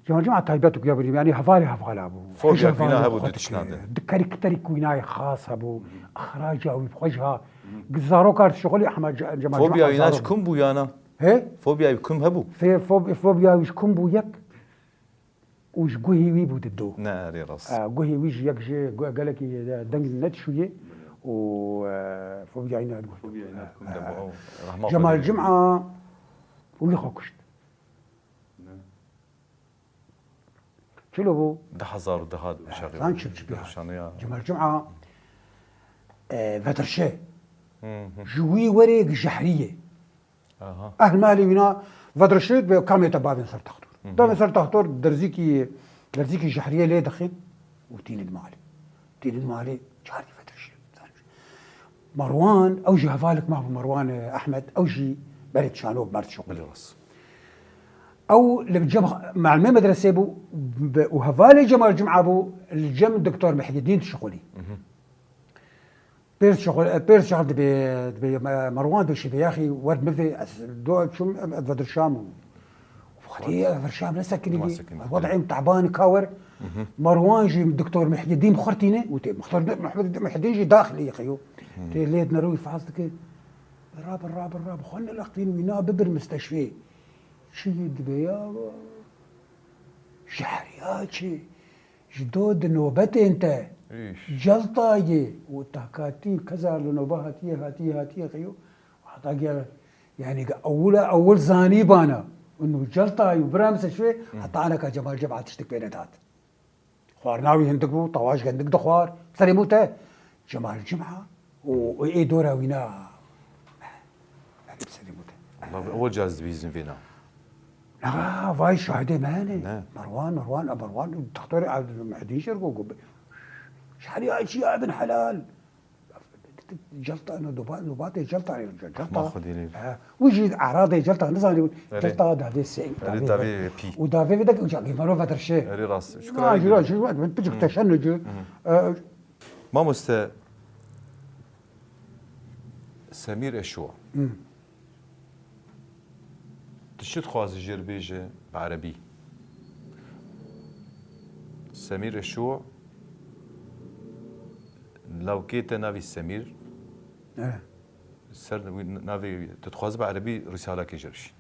Cemal Cuma taybet û ya birî, yanî hevalê hevala bû. Fobya Hêja wîna hevalê hebû xwe di tiştna dikir. de. Di karîkterî wîna yê xas hebû. Îxraca wî bi xwe jî ha. Zarok kar dişuxulî Ehmed Ce-, Cemal Fobya Cuma wîna zarok ji bû. kum bû yana? He? Fobya wî kum hebû? Fe-, fob-, fobya wî ji kum bû yek û ji guhê wî bû di do. Ne, erê rast. E, guhê wî jî yek ji gu-, gelekî deng nedişûyê û, e, fobya wî ne. Fobya wîna kum de bû, ew. Rahma Cemal Xwedê. Cuma wî xwe kuşt. Ne. Çilo bû? Di hezar û deha şerê Zan çi biçi biya. Şanoya. Cemal Cuma, e, vedirşe. Hı hı. Ji wî werê jehriyê. Aha. Ehl malê wîna vedirşe ve kamê te bavên ser textor. Hı hı. Davên ser textor derzîkî, derzîkî jehriyê lê dixin û tînin malê. Tînin malê çar dî vedirşe. Merwan, ew jî hevalek ma bû Merwan, e, Ehmed, ew jî berê şano merd şoqilê. Rast. Ew li cem melemê medresê bû, be-, û hevalê Cemal Cuma bû, li cem Doktor Mihyedîn dişuxulî. Mhm. Pêr şixul-, pêr şixul dibê, dibê Me-, Merwan dibê şî vêyaxî wer mivê ez do çûm, em, ez vedirşam û Xwedî, ez vedirşam nesekinî bî. Nesekinî. Wed'ê em teban ka wer. Mhm. Merwan jî Doktor Mihyedîn xurtîne û tê. Doktor Mihyedîn jî daxilî yê xeyo. Hmm. Tê lê dinero wî faz dike. Ra bi, ra bi, ra bi. Xwe neleqîn wî na bibir misteşfê. Çi dibê ya? Jehriya çi? Ji do di nobetên te. Îş. Celtayê û tahkatî keza li noba hatiye, hatiye, hatiye xeyo. Heta gel, yani ewil, ewil zanî bana. Û celtayê û bira min se şûyê, Hmm. heta aneka Cemal Cema tiştik pê nedat. Xwarina wî hindik bû, tawa ji hindik dixwar. Serê mû te Cemal Cima û, û ê dora wî na. Serê mû te. Allah, ewil caz dibîzin vêna. Na, vay şahidê me ne. Ne. Merwan, Merwan, Merwan, doktorê Muhedîn Şergo go. Şahriya çi ya bin helal. Celta, no, doba-, nobatê celta, celta. Ma Xwedî lê. He, û jî eradê celta nizanî, Erê. celta davê sê, Erê davê davê ve-, pî. û davê ve de uca gîmaro vedirşe. Erê rast. Şükür Na, Erê cura, dibî. cura, tu cik Hmm. teşen ne cura. Hmm. E, Mamoste Semîr Eşo. Hmm. Tu çi dixwazî jê re bêje bi erebî? Semîr Eşo, lawkê te navî Semîr. Evet. Ser wî navê wî, tu dixwazî bi erebî rîsalekê jê re bişîn.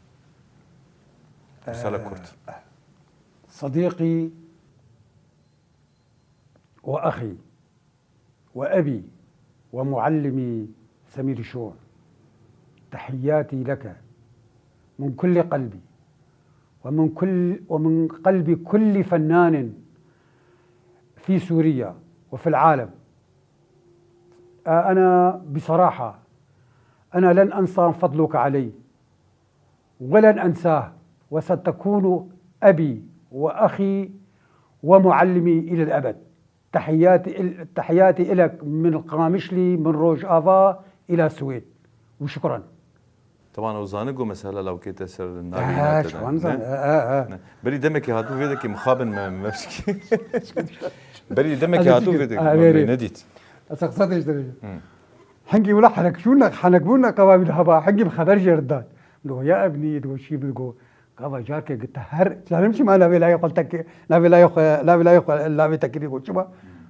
Rîsala Ee, kurt. Sedîqî ve exî. وأبي ومعلمي سمير شوع، تحياتي لك من كل قلبي ومن كل، ومن قلب كل فنان في سوريا وفي العالم. آه، أنا بصراحة، أنا لن أنسى فضلك علي، ولن أنساه، وستكون أبي وأخي ومعلمي إلى الأبد. تحياتي ال-، تحياتي إلك من القامشلي، من روجافا إلى السويد. وشكرا. Teban ew zane ku mesela lawkê te ser navê He, nate de, şwan zan, ne? he, he, he. Ne. Berî demekê hatibû vê dekê mixabin me, me bişkî. Berî demekê Hadi hatibû vê çekin. dekê Ha, me, verê. me nedît. Ez qisa te ji te re. Hı. Hingî wila henek şûn ne, henek bûn ne qeva wî heba. Hingî bi xeber jê re dan. Digo, ya ebnî, digo, şî bi, digo, gava carke gite her, zalim çima navê layê xwe tek-, navê layê xwe, navê layê xwe, navê te kirî, go, çima?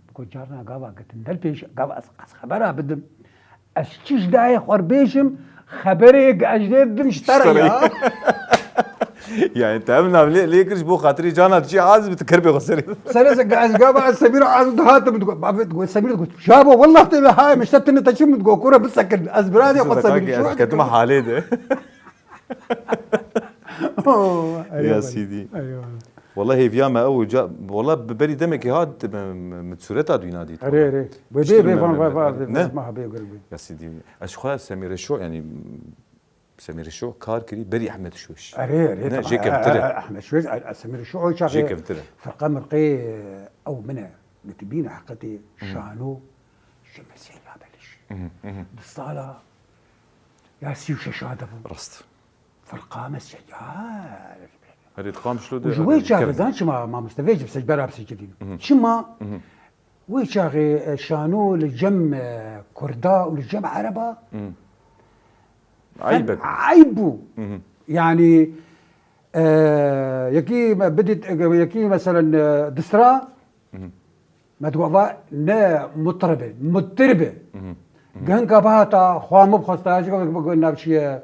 Digo, carna gava gitin del pêş, gava ez, ez xebera bidim. Ez çi ji dayê xwe re bêjim, xeberê ez jê didim ji te re ya. Yani te ev nav lê, lê kir ji bo xatirî cana tu çi az bi tu kirbê xwe serê. Serê se ez gava ez Semîr az dihatim digo. Bavê digo Semîr digo. Şabo wallah te ve hay mişte tine te çi min digo kura bisekin. Ez biradê xwe Semîr. Kedima halê de. Oh, Ya eyvallah. Sîdî. Eyvallah. Wala hêviya me ew ca, wala bi berî demekê hat, me, me, me sureta duyna dît. Erê, erê. Bê, Piştre bê, bê, me, van, me, van, me, van, ne? van, ma, bê, gel, bê. Ya Sîdî. Ez xwe Semîr Reşo, yani, Semîr Reşo kar kirî berî Ehmed Şoş. Erê, erê, Ne, tamam. jê E, kevtir e, e. e, Ehmed Şoş, e, e, Semîr Reşo, o çaxê Jê kevtir e. firqa mirqê, e, ew min e, gotibîn heqetê Hı. şano, ji mesî ya beliş. Hı hı, hı hı. Di sala ya sî û şeş a de bû. Rast. Firqa me se-, ya. Herê dixwam şilo de Û ji wê çaxê zan çima mamoste vê ji sej bera bi sej dîn. Mhm. Çima Mhm. wê çaxê, e, şano li cem, e, Kurda û li cem Ereba Mhm. Ayb e. Ayb bû. Mhm. Yani E, yekî me bidît, yekî meselen, e, distra, me digot va ne mutrib e, mutirib e. Gihinka bihata xwa min bixwesta, ya jî navçiye,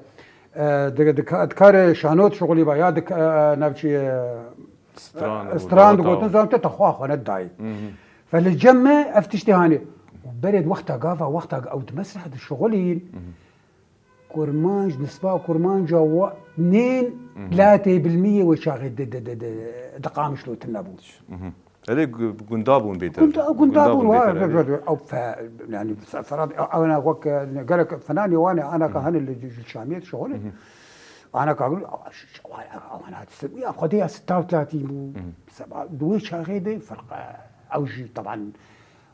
e, di, di, dikare şanot şixulî ba, ya dik-, e, navçiye, Stran, e, stran digotin, zan te xwa xwe nedayî. Fe li cem me ev tiştê hanê. Û berê di wexta gava, wexta ew di mesreh di şixulîn, Kurmanc, nisba Kurmanca wa nên latê bilmiyê wê çaxê di, di, di, di, di Qamişlo tune bû. Erê gu-, gunda bûn bêtir. Gunda, gunda bûn, ha, bêtir, erê. Ew fe-, yani, fe-, Ferhat, ew, ew ne wek, e, gelek fenanê wan e, anaka hene li, li Şamiyê şixulê. Anaka gul, ew, ş-, ş-, ew, ew, ew, ew, ya Xwedê ya sita û tlatî bû. Seba, di wê çaxê de ferq, ew jî, teban,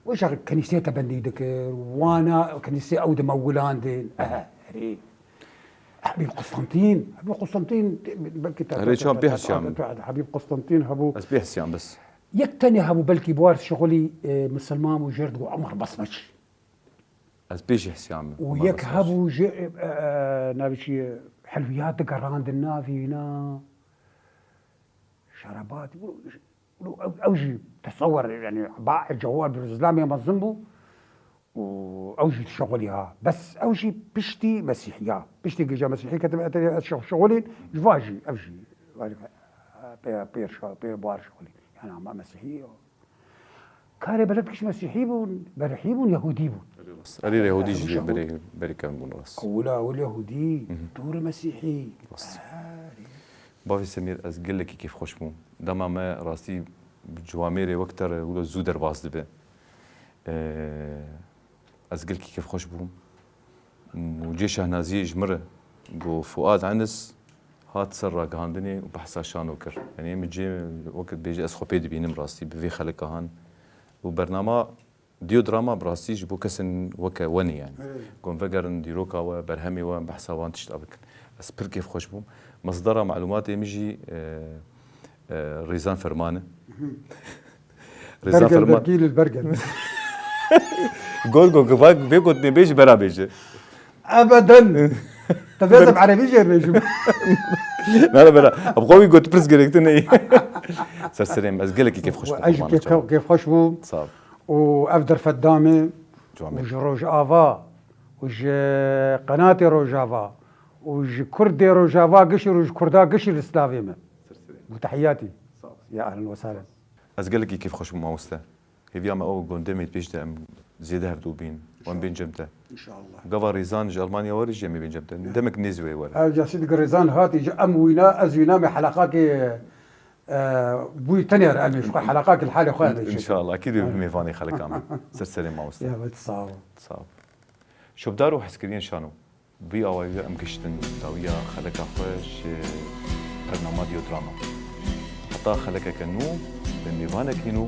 wê çaxê kenîsê te bendî dikir, wana kenîsê ew dimewilandin. Ehe, erê. Hebîb Qustantîn, Hebîb Qustantîn, belkî te, Herê te, çan te, pê te, hesiyam. Te, te, Hebîb Qustantîn hebû. Ez pê hesiyam bes. Yek tenê hebû belkî bi war şixulî, e, misilman û jêr digot Omer Basmaçî. Ez pê jî hesiyam. Û Omer yek Basmaçî. Hebû jê, e, e, e, navê çi ye, helwiyat digerandin navî wîna. Şerebat, bu, bu, ew, ew jî tesewwer, yani, ba, cewab Zilamê mezin bû. Û ew jî şixulî ha. Bes ew jî piştî Mesîhiya. Piştî gija Mesîhî ketime eterê ez şix-, şixulîn, ji va jî, ev jî, va jî, pê, pêr şa-, pêr buhar şixulîn. Yani ama Mesîhî yo. Karê beled kiş Mesîhî bûn, berhî bûn, Yehûdî bûn. Erê Yehûdî jî Şixul. Berê, berê kevin bûn rast. Ewila ewil Yehûdî, dûr Mesîhî. Rast. Erê. Bavê Semîr, ez gelekî kêfxweş bûm. Dema me rastî bi ciwamêrê wek te re wilo zû derbas dibe. Ee, ez gelkî kêfxweş bûm. Û cê şehnaziyê ji min re ku Fuad Enis hat ser ragihandinê û behsa şano kir. Yanî min cê wek dibêje ez xwe pê dibînim rastî bi vê xeleka han. Û bernama Dîyodrama bi rastî ji bo kesên weke we ne yani. Evet. Ku em vegerin dîroka we, berhemê we, em behsa wan tişta bikin. Ez pir kêfxweş bûm. Mesdera malûmatê min jî, e, e, Rêzan Ferman e. Rêzan Bergel, Ferman. Bergî li Bergel. Got, got, got, vê gotinê bêjî bera bêje. Ebeden. Te vê ez bi erebî jê bêjim. Nare bera. Bi xwe wî got pirs gerektin neyî. Ser serê min. Ez gelekî kêfxweş bûm. Ez jî kêf-, kêfxweş bûm. Sağ ol. Û ev derfet da me. Ciwan û be. Ji Rojava û ji qenatê Rojava û ji Kurdê Rojava gişî û ji Kurda gişî li slavê me. Ser serê. Û tehiyatî. Sağ ol. Ya ehlen we sahlen. Ez gelekî kêfxweş bûm mamoste. Hêviya me ew e ku demê pêş de em zêde hevdû bîn. Em bên cem te. İnşallah. Gava Rêzan ji Almanya were jî em ê bên cem te. Demek nêz wê were. Ev casî dike Rêzan hatî ji em wîna, ez wîna me helaqakê, e, bûyî tenê re em ê ji xwe helaqakê li halê xwe em ê çekin. İnşallah. Akî dê mêvanê xeleka me. Ser serê mamoste. Ya, evet, sağ ol. Sağ ol. Şopdar û hezkiriyên şano. Vî awayî em giştin dawiya xeleka xwe ji bernama Dîyodrama. Heta xelekeke nû bi mêvanekî nû